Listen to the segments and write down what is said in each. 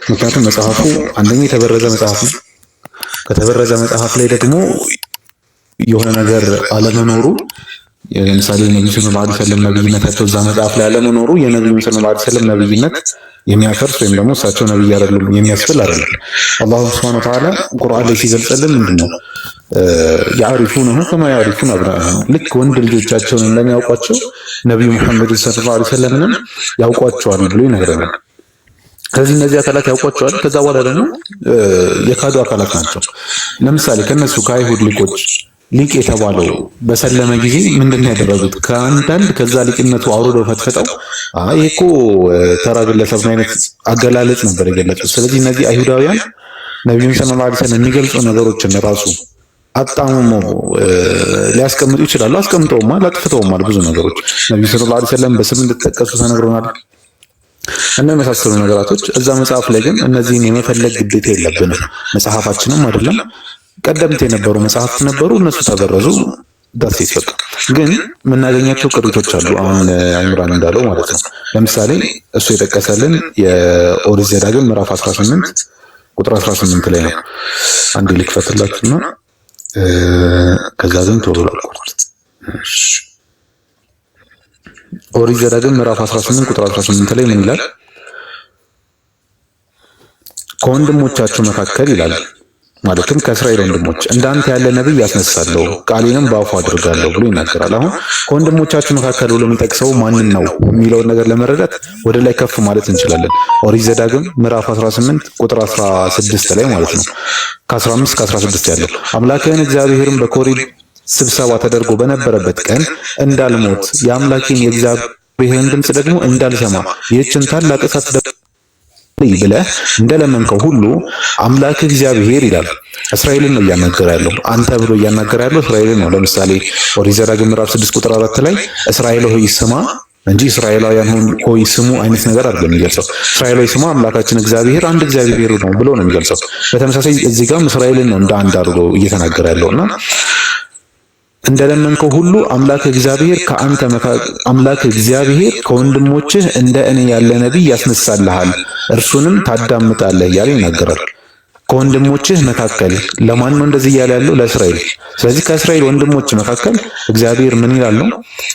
ምክንያቱም መጽሐፉ አንደኛ የተበረዘ መጽሐፍ ነው። ከተበረዘ መጽሐፍ ላይ ደግሞ የሆነ ነገር አለመኖሩ፣ ለምሳሌ ነብዩ ሰለላሁ ዐለይሂ ወሰለም ነብይነታቸው እዛ መጽሐፍ ላይ አለመኖሩ የነብዩ ሰለላሁ ዐለይሂ ወሰለም ነብይነት የሚያፈርስ ወይም ደግሞ እሳቸው ነብይ አይደሉም የሚያስብል አይደለም። አላሁ ሱብሓነሁ ወተዓላ ቁርአን ላይ ሲገልጽልን ምንድነው? يعرفونه كما يعرفون أبناءهم፣ ልክ ወንድ ልጆቻቸውን እንደሚያውቋቸው ነብዩ ሙሐመድ ሰለላሁ ዐለይሂ ወሰለምንም ያውቋቸዋል ብሎ ይነግረናል። ከዚህ እነዚህ አካላት ያውቋቸዋል። ከዛ በኋላ ደግሞ የካዱ አካላት ናቸው። ለምሳሌ ከነሱ ከአይሁድ ሊቆች ሊቅ የተባለው በሰለመ ጊዜ ምንድን ነው ያደረጉት? ከአንዳንድ ከዛ ሊቅነቱ አውርደው ፈትፈጠው ይሄ እኮ ተራ ግለሰብ ነው አይነት አገላለጽ ነበር የገለጹት። ስለዚህ እነዚህ አይሁዳውያን ነቢዩን ሰለላሁ ዐለይሂ ወሰለም የሚገልጹ ነገሮችን ራሱ አጣምመው ሊያስቀምጡ ይችላሉ። አስቀምጠውማል፣ አጥፍተውማል ብዙ ነገሮች። ነቢዩ ሰለላሁ ዐለይሂ ወሰለም በስም እንድትጠቀሱ ተነግሮናል እና የመሳሰሉ ነገራቶች። እዛ መጽሐፍ ላይ ግን እነዚህን የመፈለግ ግዴታ የለብንም። መጽሐፋችንም አይደለም፣ ቀደምት የነበሩ መጽሐፍት ነበሩ፣ እነሱ ተበረዙ። That's it፣ በቃ። ግን የምናገኛቸው ቅሪቶች አሉ። አሁን አይምራን እንዳለው ማለት ነው። ለምሳሌ እሱ የጠቀሰልን የኦሪት ዘዳግም ምዕራፍ 18 ቁጥር 18 ላይ ነው። አንዴ ልክፈትላችሁና ከዛ ግን ቶሎ ላቋርጥ። ኦሪት ዘዳግም ምዕራፍ 18 ቁጥር 18 ላይ ምን ይላል? ከወንድሞቻችሁ መካከል ይላል፣ ማለትም ከእስራኤል ወንድሞች እንዳንተ ያለ ነብይ ያስነሳለሁ፣ ቃሌንም በአፉ አድርጋለሁ ብሎ ይናገራል። አሁን ከወንድሞቻችሁ መካከል ብሎ የሚጠቅሰው ማንን ነው የሚለውን ነገር ለመረዳት ወደ ላይ ከፍ ማለት እንችላለን። ኦሪት ዘዳግም ምዕራፍ 18 ቁጥር 16 ላይ ማለት ነው። ከ15 እስከ 16 ያለው አምላክህን እግዚአብሔርን በኮሬብ ስብሰባ ተደርጎ በነበረበት ቀን እንዳልሞት፣ የአምላኬን የእግዚአብሔርን ድምፅ ደግሞ እንዳልሰማ ይህችን ታላቅ እሳት ብለህ እንደለመንከው ሁሉ አምላክ እግዚአብሔር ይላል። እስራኤልን ነው እያናገረ ያለው። አንተ ብሎ እያናገረ ያለው እስራኤልን ነው። ለምሳሌ ኦሪት ዘዳግም ምዕራፍ 6 ቁጥር 4 ላይ እስራኤል ሆይ ስማ እንጂ እስራኤላውያን ሆይ ስሙ አይነት ነገር አይደለም የሚገልጸው። እስራኤል ሆይ ስማ፣ አምላካችን እግዚአብሔር አንድ እግዚአብሔር ነው ብሎ ነው የሚገልጸው። በተመሳሳይ እዚህ ጋርም እስራኤልን ነው እንደ አንድ አድርጎ እየተናገረ ያለውና እንደለመንከው ሁሉ አምላክ እግዚአብሔር ከአንተ አምላክ እግዚአብሔር ከወንድሞችህ እንደ እኔ ያለ ነቢይ ያስነሳልሃል፣ እርሱንም ታዳምጣለህ እያለ ይናገራል። ከወንድሞችህ መካከል ለማን ነው እንደዚህ እያለ ያለው? ለእስራኤል። ስለዚህ ከእስራኤል ወንድሞች መካከል እግዚአብሔር ምን ይላል ነው?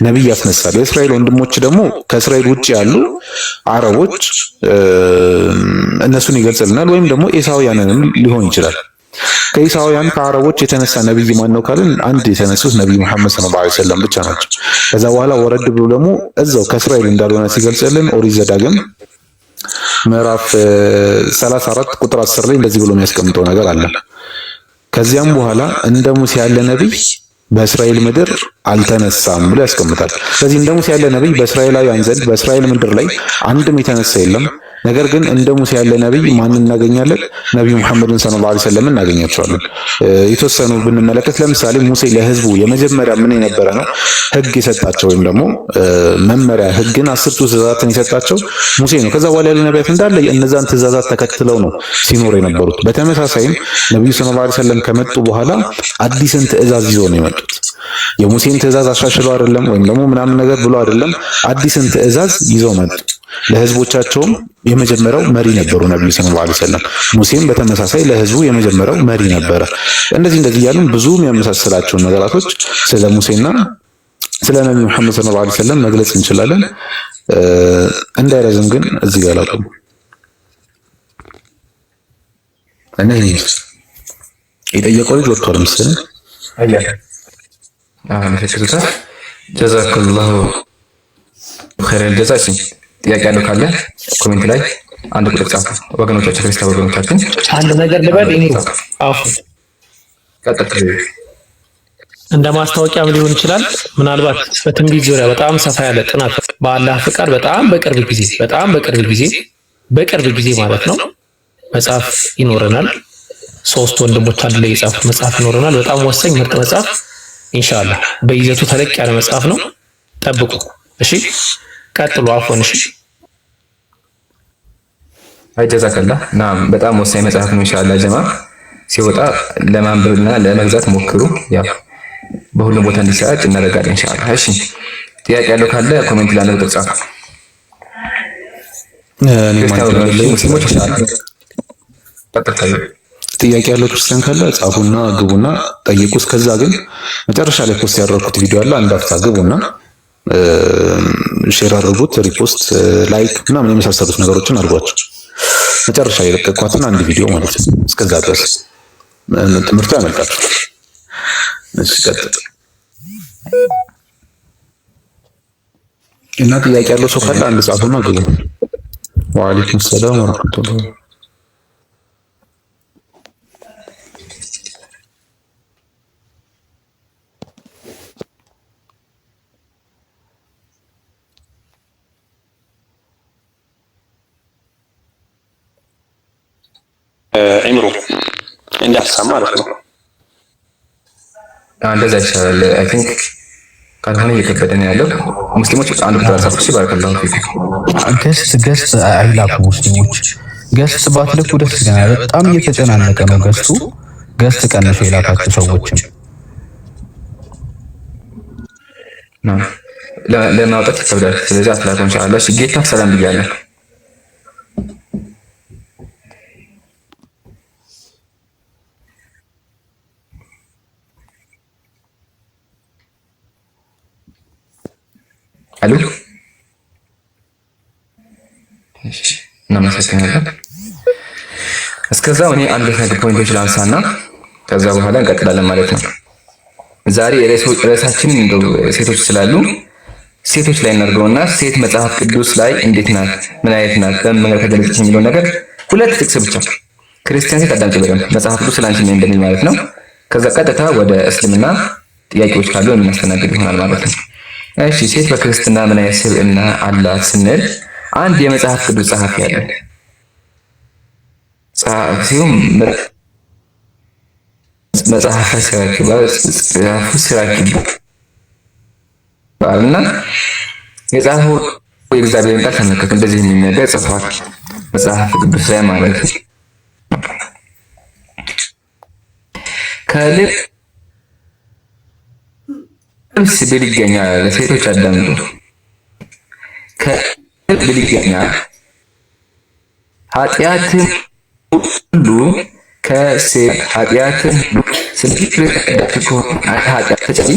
ነቢይ ያስነሳል። የእስራኤል ወንድሞች ደግሞ ከእስራኤል ውጭ ያሉ አረቦች እነሱን ይገልጽልናል፣ ወይም ደግሞ ኤሳውያንንም ሊሆን ይችላል። ከኢሳውያን ከአረቦች የተነሳ ነብይ ማን ነው ካልን አንድ የተነሱት ነብይ መሐመድ ሰለላሁ ዐለይሂ ወሰለም ብቻ ናቸው። ከዛ በኋላ ወረድ ብሎ ደግሞ እዛው ከእስራኤል እንዳልሆነ ሲገልጽልን ኦሪት ዘዳግም ምዕራፍ 34 ቁጥር 10 ላይ እንደዚህ ብሎ የሚያስቀምጠው ነገር አለ። ከዚያም በኋላ እንደ ሙሴ ያለ ነብይ በእስራኤል ምድር አልተነሳም ብሎ ያስቀምጣል። ስለዚህ እንደ ሙሴ ያለ ነብይ በእስራኤላውያን ዘንድ በእስራኤል ምድር ላይ አንድም የተነሳ የለም። ነገር ግን እንደ ሙሴ ያለ ነብይ ማንን እናገኛለን? ነብዩ ሙሐመድን ሰለላሁ ዐለይሂ ወሰለም እናገኛቸዋለን። የተወሰኑ ብንመለከት ለምሳሌ ሙሴ ለህዝቡ የመጀመሪያ ምን የነበረ ነው ህግ የሰጣቸው ወይም ደግሞ መመሪያ ህግን አስርቱ ትእዛዛትን የሰጣቸው ሙሴ ነው። ከዛ በኋላ ያሉ ነቢያት እንዳለ እነዛን ትእዛዛት ተከትለው ነው ሲኖሩ የነበሩት። በተመሳሳይም ነብዩ ሰለላሁ ዐለይሂ ወሰለም ከመጡ በኋላ አዲስን ትእዛዝ ይዘው ነው የመጡት። የሙሴን ትእዛዝ አሻሽለው አይደለም ወይም ደግሞ ምናምን ነገር ብሎ አይደለም፣ አዲስን ትእዛዝ ይዘው መጡ። ለህዝቦቻቸውም የመጀመሪያው መሪ ነበሩ ነብዩ ሰለላሁ ዐለይሂ ወሰለም። ሙሴም በተመሳሳይ ለህዝቡ የመጀመሪያው መሪ ነበረ። እንደዚህ እንደዚህ እያሉ ብዙ የሚያመሳስላቸውን ነገራቶች ስለ ሙሴና ስለ ነብዩ መሐመድ ሰለላሁ ዐለይሂ ወሰለም መግለጽ እንችላለን። እንዳይረዝም ግን እዚህ ጋር ላቁም። እኔ የጠየቀው ልጅ ወጥቷል መሰለኝ። አመሰግናለሁ። ጀዛከላሁ ኸይረል ጀዛ። ጥያቄ ያለው ካለ comment ላይ አንድ ቁጥር ጻፉ። ወገኖቻችን፣ ክርስቲያን ወገኖቻችን። አንድ ነገር ልበል። እኔ አፉ ቀጥል። እንደ ማስታወቂያም ሊሆን ይችላል። ምናልባት በትንቢት ዙሪያ በጣም ሰፋ ያለ ጥናት በአላህ ፍቃድ በጣም በቅርብ ጊዜ፣ በጣም በቅርብ ጊዜ፣ በቅርብ ጊዜ ማለት ነው፣ መጽሐፍ ይኖረናል። ሶስት ወንድሞች አንድ ላይ የጻፉት መጽሐፍ ይኖረናል። በጣም ወሳኝ ምርጥ መጽሐፍ ኢንሻአላህ። በይዘቱ ተለቅ ያለ መጽሐፍ ነው። ጠብቁ። እሺ፣ ቀጥሉ። አፎን እሺ። አይ ጀዛከላህ። ናም፣ በጣም ወሳኝ መጽሐፍ ነው። ኢንሻአላህ ጀማ ሲወጣ ለማንበብና ለመግዛት ሞክሩ። ያው በሁሉም ቦታ እንዲሰራጭ እናደርጋለን ኢንሻአላህ። እሺ፣ ጥያቄ ያለው ካለ comment ላይ አንድ ቁጥር ጻፉ። እኔ ክርስቲያን ወገኖች፣ ሙስሊሞች ኢንሻአላህ። ቀጥል። ጥያቄ ያለው ክርስቲያን ካለ ጻፉና ግቡና ጠይቁ። እስከዛ ግን መጨረሻ ላይ post ያደረኩት ቪዲዮ አለ። አንድ አፍታ ግቡና share አድርጉት፣ repost፣ like ምናምን የመሳሰሉት ነገሮችን አድርጓቸው። መጨረሻ የለቀኳትን አንድ ቪዲዮ ማለት ነው። እስከዛ ድረስ ትምህርቱ ያመልጣችሁ። እሺ ቀጥል። እና ጥያቄ ያለው ሰው ካለ አንድ ጻፉና ግቡ። ወአለይኩም ሰላም ወራህመቱላህ። ኢምሮ እንደ ሀሳብ ማለት ነው። እንደዛ ይሻላል። I think ካልሆነ እየከበደ ነው ያለው። ሙስሊሞች አንድ ቁጥር አጻፉ። እሺ ባረከላሁ ፊኩም። Guest አይላኩ ሙስሊሞች። Guest ባትልኩ ደስ ይለናል። በጣም እየተጨናነቀ ነው guest ኡ። Guest ቀንሶ የላካችሁ ሰዎችም ለማውጣት ይከብዳል። ስለዚህ አትላኩ ኢንሻአላህ። እሺ ጌታ ሰላም ብያለሁ። አሉ እናመሰግናለን። እስከዛው እኔ አንድ ነገር point ኦች ላንሳና ከዛ በኋላ እንቀጥላለን ማለት ነው። ዛሬ ርዕሳችንን እንደው ሴቶች ስላሉ ሴቶች ላይ እናድርገውና ሴት መጽሐፍ ቅዱስ ላይ እንዴት ናት፣ ምን አይነት ናት፣ በምን መንገድ ተገለጸች የሚለው ነገር ሁለት ጥቅስ ብቻ። ክርስቲያን ሴት አዳምጪ በደንብ መጽሐፍ ቅዱስ ስለ አንቺ ምን እንደሚል ማለት ነው። ከዛ ቀጥታ ወደ እስልምና ጥያቄዎች ካሉ የምናስተናግድ ይሆናል ማለት ነው። እሺ ሴት በክርስትና ምን አይነት ስብዕና አላት ስንል አንድ የመጽሐፍ ቅዱስ ጸሐፊ አለ። ጸሐፊውም መጽሐፈ ሲራክ ይባላል። ሲራክ ይባላልና የጻፈው የእግዚአብሔርን ቃል ተመልከቱ። እንደዚህ የሚነገር ጽፏል መጽሐፍ ቅዱስ ላይ ማለት ነው። ከልብስ ብል ይገኛል። ሴቶች አዳምጡ። ከልብ ብል ይገኛል። ኃጢአትን ሁሉ ከሴት ኃጢአትን ስለዚህ ኃጢአት ተጨሪ